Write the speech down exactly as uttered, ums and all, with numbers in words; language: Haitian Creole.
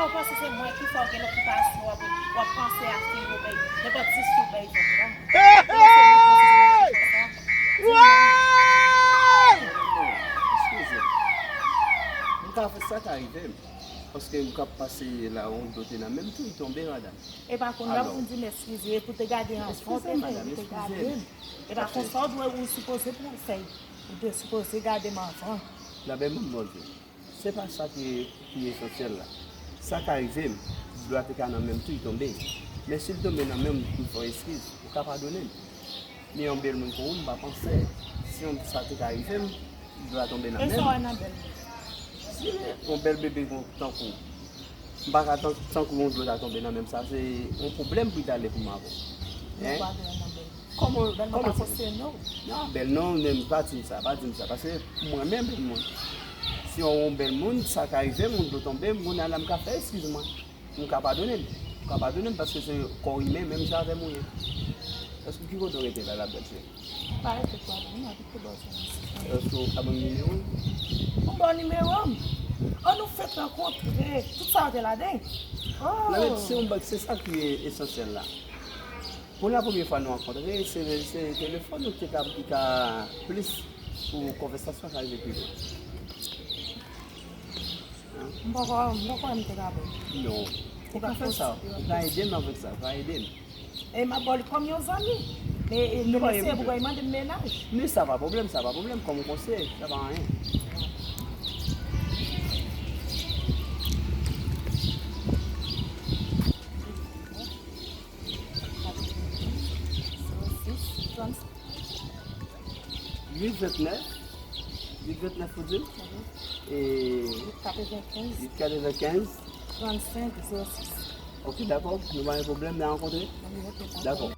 Ou panse se mwen ki fè w gen okipasyon w ap, w ap panse a fi yo bay, nenpòt ti fi w bay vant la? Ou panse mwen panse se mwen ki fè sa? Di m non. Eskize. M ka fè sa ka rive m. Paske m k ap pase la, yon dlo te nan men m tou, li tonbe, madanm. E pa konn lè pou di m eskize, e pou te gade anvan, eskize, madanm, pou te gade m. E pa konsa w dwe, ou sipoze pou w fè. Ou te sipoze gade m anvan. Nan men m, Bondye. Se pa sa ki, ki esansyèl la. Sa ka rive m, dlo a te ka nan men m tou, li tonbe. Men si l tonbe nan men m, m fè w eskiz, ou ka padone m. Men yon bèl moun kon ou, m pa panse, si yon sa te ka rive m, dlo a tonbe nan men m. E sa w wè nan bèl moun? Si yon bèl bebe kon, tankou, m pa ka tan-, tankou yon dlo ta tonbe nan men m, sa se yon pwoblèm pou l ta ale pou m avè w. Hein? Ou pa dwe nan bèl moun. Kòman, kòman se? Bèl moun pa konsène w. Non, bèl non, men pa di m sa, pa di m sa, paske mwen menm bèl moun. Si yon, yon bèl moun, sa ka rive m, yon dlo tonbe m, kounye a la m ka fè eskiz mwen. M ka padone l. M ka padone l paske se kò imen, menm jan avè m ou ye. Èske ki kote w rete la, la bèl cheri? Pa rete twa moun, m abite bò sa. Èske w ka ban m nimewo w? Ou ban nimewo m? An nou fèk rankontre. Tout sa yo te ladan. Oh! Non, men se yon bag, se sa ki esansyèl la. Pou la premye fwa nou rankontre, se, se telefòn nou ki ka, ki ka plis pou konvèsasyon ka rive pi lwen. M poko, m poko wè m te ka bon. Non. Ou ka fè sa. Ou ka ede m avèk sa. Ou ka ede m. E m ap ba w li kòm yon zanmi. Men, e, men mesye, pou w mande m mennaj. Men sa pa pwoblèm, sa pa pwoblèm. Kòm konseye, sa pa anyen. Uit vennèf. Uit vennèf pou di m? E uit katrevenkenz. Uit katrevenkenz. Trannsenk zewo sis. Ok, dakò. Nou pa gen pwoblèm, n a rankontre. Dakò.